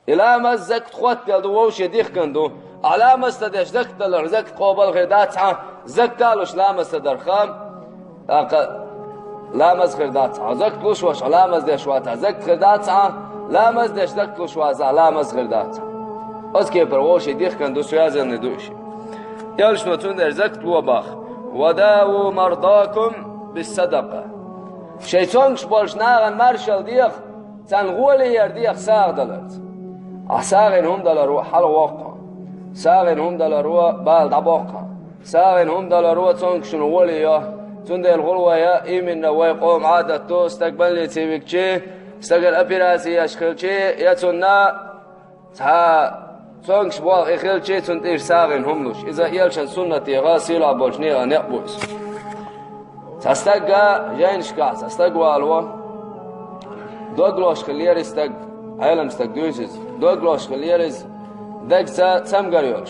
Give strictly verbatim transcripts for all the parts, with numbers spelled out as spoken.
И ламаз, закат хотта ду, вовше дихкан ду. А ламаз ца деш закат далар, закат къобал хир дац хьан, закат луш ламаз ца дарх. ТӀаккха ламаз хир дац хьан, закат луш вац хьан, ламаз деш вац хьан, закат хир дац хьан, ламаз деш закат луш вац хьан, ламаз хир дац хьан. Оцу кепара вовше дихкан ду, связанный ду иши. Элчано цундела закат ло бах: «Ва даву мардакум бис-садакъа». Шайн цомгаш болчу нахана маршалла деха, царна гӀоле яр деха сагӀа даларца. Ахь сагӀина хӀума даларо хьалавоккху. СагӀина хӀума даларо бала дӀабоккху. СагӀина хӀума даларо цомгашна гӀоле йо. Цундела гӀуллакх я, именно вай къоман Ӏадат ду, стаг больнице вигчи, стагана операци еш хилчи, я цунна цхьа цомгаш болх и хилчи, цунна тӀера сагӀина хӀума луш. Иза элчан суннатега, сийлахь болчу нехан некъ бу иза. Цхьа стагга жайнашкахь цхьа стаг вало, дог лозуш хиллера и стаг, Ӏелам стаг дуьйцу иза, дог лозуш хиллера иза, дагца цамгар йолуш.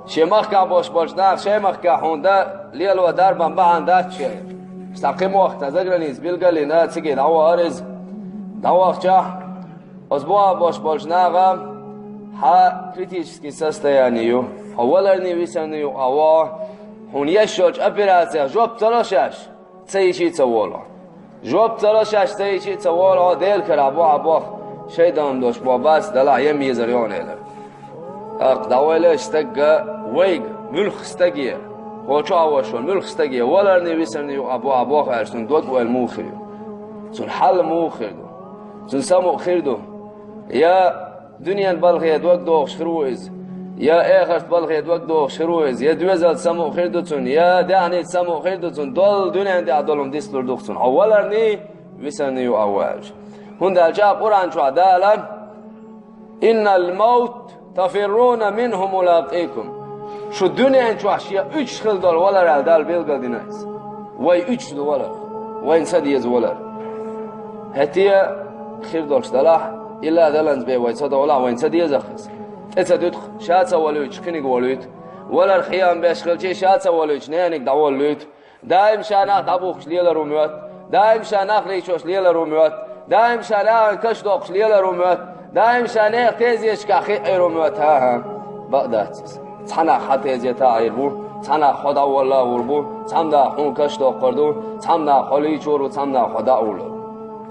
Шен махкахь болуш болчу наха шайн махкахь хьуна дан лело дарбан бахьана дац шен. Цхьа кхин мохк цхьа заграница билгалйина, цига дӀавахара иза. ДӀавахчахь, оцу боху болуш болчу наха: «Хьан критический состояние ю, хьо валарний, висарний ю, а вогӀу, хьуна еш йолчу операцех жоп ца ло шаьш, ца йичи а ца волу. Жоп ца ло шаьш, ца йичи а ца волу, хьо Делан карахь бу, хьан боху, шайн дан долуш боху бац, далахь, ем езар йогӀу», — элира. ТӀаккха дӀаваьлла стагга, вайга, муьлхха стаге, хьо чохь а ваша, муьлхха стаге, валарний, висарний ю, а бу, хьан боху аьлча, цуьнан дог ойла муха хир ю? Цуьнан хьал муха хир ду? Цуьнан самукъа хир ду? Я дуьненан балхе дог дохуш хир ву иза, я эхартан балхе дог дохуш хир ву иза, я доьзалца самукъа хир ду цуьнан, я даьхница самукъа хир ду цуьнан, долу дуьненан тӀехь долу хӀума дицлур ду-кх цунна, хьо валарний, висарний ю а ву аьлча. ХӀунда аьлча Къуръан чохь Дала: «Иннал мавта тафирруна минху мулакъикум». Шу дуьнен чохь шен уьттуш хила долу валар аьлла Дала билгалдина иза. Вай уьттуш ду валар. Вайна ца деза валар. ХӀетте а хир долуш далахь, илла даланза бен вай ца довлахь, вайна ца деза иза. ТӀе ца дуьту, ша ца валуьйтуш кхиниг волуьйту. Валар хьехам беш хилчий, ша ца валуьйтуш нениг дӀаволлуьйту. Даим ша нах дӀабухкуш лелар ву моьтту, даим ша нах лийчош лелар ву моьтту, даим ша нахана каш доккхуш лелар ву моьтту, даим ша нехан тезеташкахь хиъ Ӏийр ву моьтту, хӀан-хӀа, бакъ дац иза. Цхьа нах хьан тезета а Ӏийр бу, цхьа нах хьо дӀаволла а вур бу, цхьамма нах хьуна каш доккхур ду, цхьамма нах хьо лийчор ву, цхьамма нах хьо дӀа а вуллур.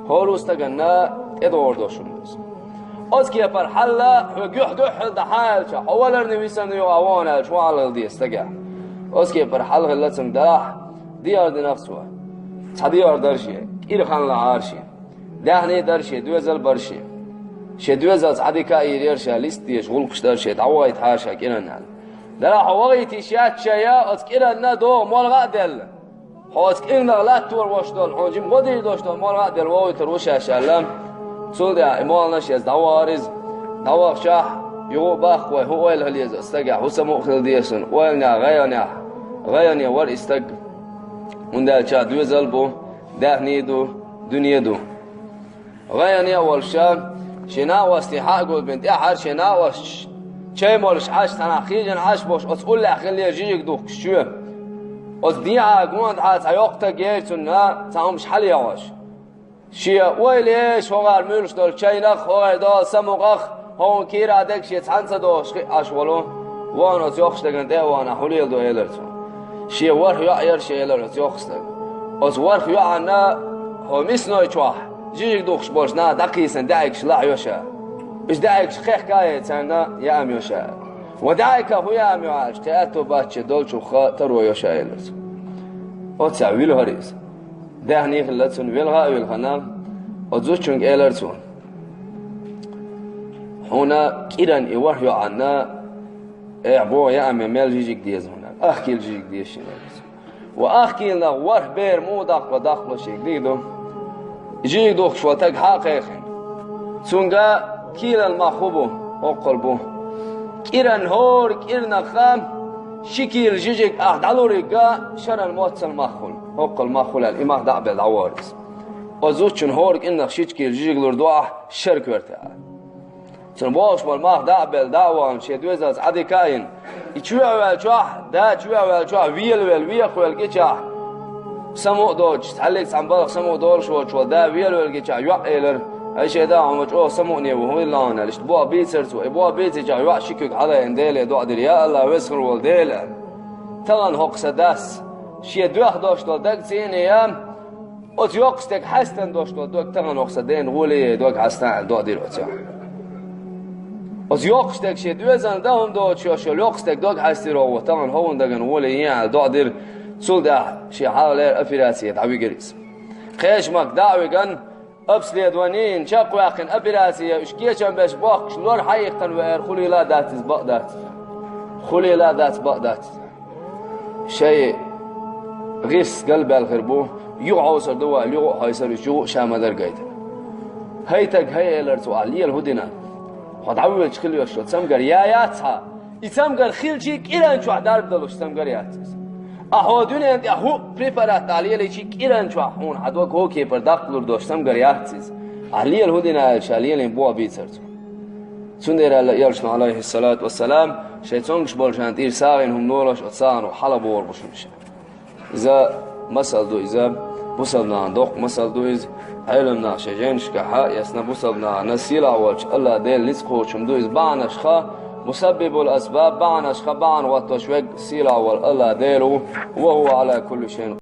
ХӀора стаганна тӀедогӀур долуш хӀума ду иза. Оцу кепара хьал а хьоьга юьхь-дуьхьал дан хьан аьлча, хьо валарний, висарний ю а вогӀу аьлча, хьо хьалхала деза стагехь. Оцу кепара хьал хилла цуьнга далахь, дехар динарх цо. Цхьа дехар дара шен, кӀира хан лахьара шен. Даьхни дара шен, доьзал бара шен. Шен доьзалца Ӏадика а йийр яра ша, листа дезаш гӀуллакхаш дара шен, дӀавахийтахьара ша кӀиранна аьлла. Далахь, хьо вахийтийша яц ша я, оцу кӀиранна догӀу молха а делла. Хьо оцу кӀирнах латтор вош долу, хьуна жима бо дийр дош долу молха а делла вохуьйтур ву шаьш аьлла. Цул тӀаьхьа и молханаш еза дӀавахара иза. ДӀавахчахь, юха а баккха вай, хӀун ойла хила еза оцу стагехь, хӀун самукъа хила деза шуна, ойланехь, гӀайгӀанехь. ГӀайгӀане вара и стаг. ХӀунда аьлча доьзал бу, даьхни ду, дуьне ду. ГӀайгӀане а волуш, шен накъостий хьа а гулбина, тӀаьххьара шен накъосташ чай молуш Ӏаш, цхьанхьа хижина Ӏаш болуш, оцу уллехь хиллера жижиг духкуш чоь. Оцу дехьа гондахьа цхьа йоккха стаг яра цунна, цхьа хӀумаш хьалаехьош. Шен ойла еш, хӀокхара муьлш долу чайнах, хӀокхара долу самукъах, хӀокхунна кийра дерг шен цхьаьна ца дохуш хиъ Ӏаш волу. Вахана оцу йоккхачу стагана тӀе а вахана, хьо лела ду, элира цо. Шен ворхӀ йоӀ яра шен, элира оцу йоккхачу стага. Оцу ворхӀ йоӀанна хӀо мисной чохь жижиг духкуш болчу наха дӀакхийсина даьӀигаш лахьайо ша. Уьш даьӀигаш хехка а яй царна яам йо ша. Ва даьӀигах хӀун яам йо аьлча, кхин аьтто бац шен долчух таро йо ша, элира цо. Оццехь вилхара иза. Даьхни хилла цунна, велха а вилхана, оцу зудчуьнга элира цо: «Хьуна кӀиран и ворхӀ йоӀанна, эхь, боху яам йо, мел жижиг деза хьуна. Ах кийла жижиг деза шена», — элира цо. Ва ах кийла нах ворхӀ бер муха даккхало, даккхало шега дийр ду. Жижиг духкуш волу стаг хьа а кхайкхина. Цуьнга кийлан мах хӀун бу, хӀоккхул бу. КӀиран хӀора кӀирнахха ши кийла жижиг ахь дӀалуригга, шаран моццал мах хуьлу, хӀоккхул мах хуьлу аьлла, и мах дӀа а белла дӀавахара иза. Оцу зудчун хӀора кӀирнах ши кийла жижиг лур ду ахь шер коьрта аьлла. Цунна бохуш болу мах дӀа а белла, дӀа а вахана, шен доьзалца Ӏадика а йина. И чоьхьа ваьллачохь, да чоьхьа ваьллачохь, велавелла, вехавелла гичахь, самукъа доцуш, цхьаьллиг цхьана балха самукъа долуш волчу волу да велавелла гичахь, йоӀ элира: Ай шеда хьуна чӀогӀа самукъане ву, хӀун иллана аьлла, иштта боху бийцар цо, и боху бийцича, йоӀ ши куьг хьалаайна Деле доӀа дира: «Я АллахӀ, веза хир волу Дела, тахана хӀокху сан дас шен доьхна долуш долу даг цӀийне я, оцу йоккхачу стеган хьаьстина долуш долу дог тахана хӀокху сан дена гӀоле яй дог хьаьстина», аьлла доӀа дира оцу йоӀа. Оцу йоккхачу стеган шен доьзална дан хӀума доцуш йолу йоккхачу стеган дог хьаьстира хӀокхо, тахана хӀокхуьнан дагана гӀоле яй аьлла доӀа дира, цул тӀаьхьа шен хьалхалера операци дӀавигира иза. Кхечу махка дӀа а вигна, обследование йина, чекхваьккхина, операци йина, уьш кечам беш бохкуш лор хьаиккхина веара, хуьлийла а дац иза, бакъ дац иза. Хуьлийла а дац, бакъ дац иза. Шайн гӀирс галбаьлла хир бу, юха хьовсур ду вай, юха а хьовсур, уьш юха а ша ма-дарра гайта. ХӀай таг, хӀай, элира цо, ахь лела хӀун дина? Хьо дӀавоьдуш хила йолуш йолу цамгар яц хьан? И цамгар хилчий, кӀиран чохь дарба далуш цамгар яц иза. Ахьа хьо дуьнен тӀехь хӀуъа препарат ахь лелийчий, кӀиран чохь хьуна хьан дог хӀокепара даккхалур долуш цамгар яц иза. Ахь лела хӀун дина аьлла, ша лелийна боху бийцар цо. Цундела аьлла элчано, Ӏалайхиссалату вассалам, шайн цомгуш болчарна тӀера сагӀина хӀума лолош, оцу сагӀано хьалабогӀур бу шуна ша. Иза масал ду иза, бусалба нахана доккха масал ду иза. Ӏеламнаха шайн жайнашкахь а эцна, бусалба нахана сийлахь волчу АллахӀ Делан ницкъ кхочуш хӀума ду иза, бахьанаш хан, мусаббибул асбаб, бахьанаш хан, бахьана хӀоттош верг сийлахь волу АллахӀ Дела ву, ва хӀува Ӏала кулли шайин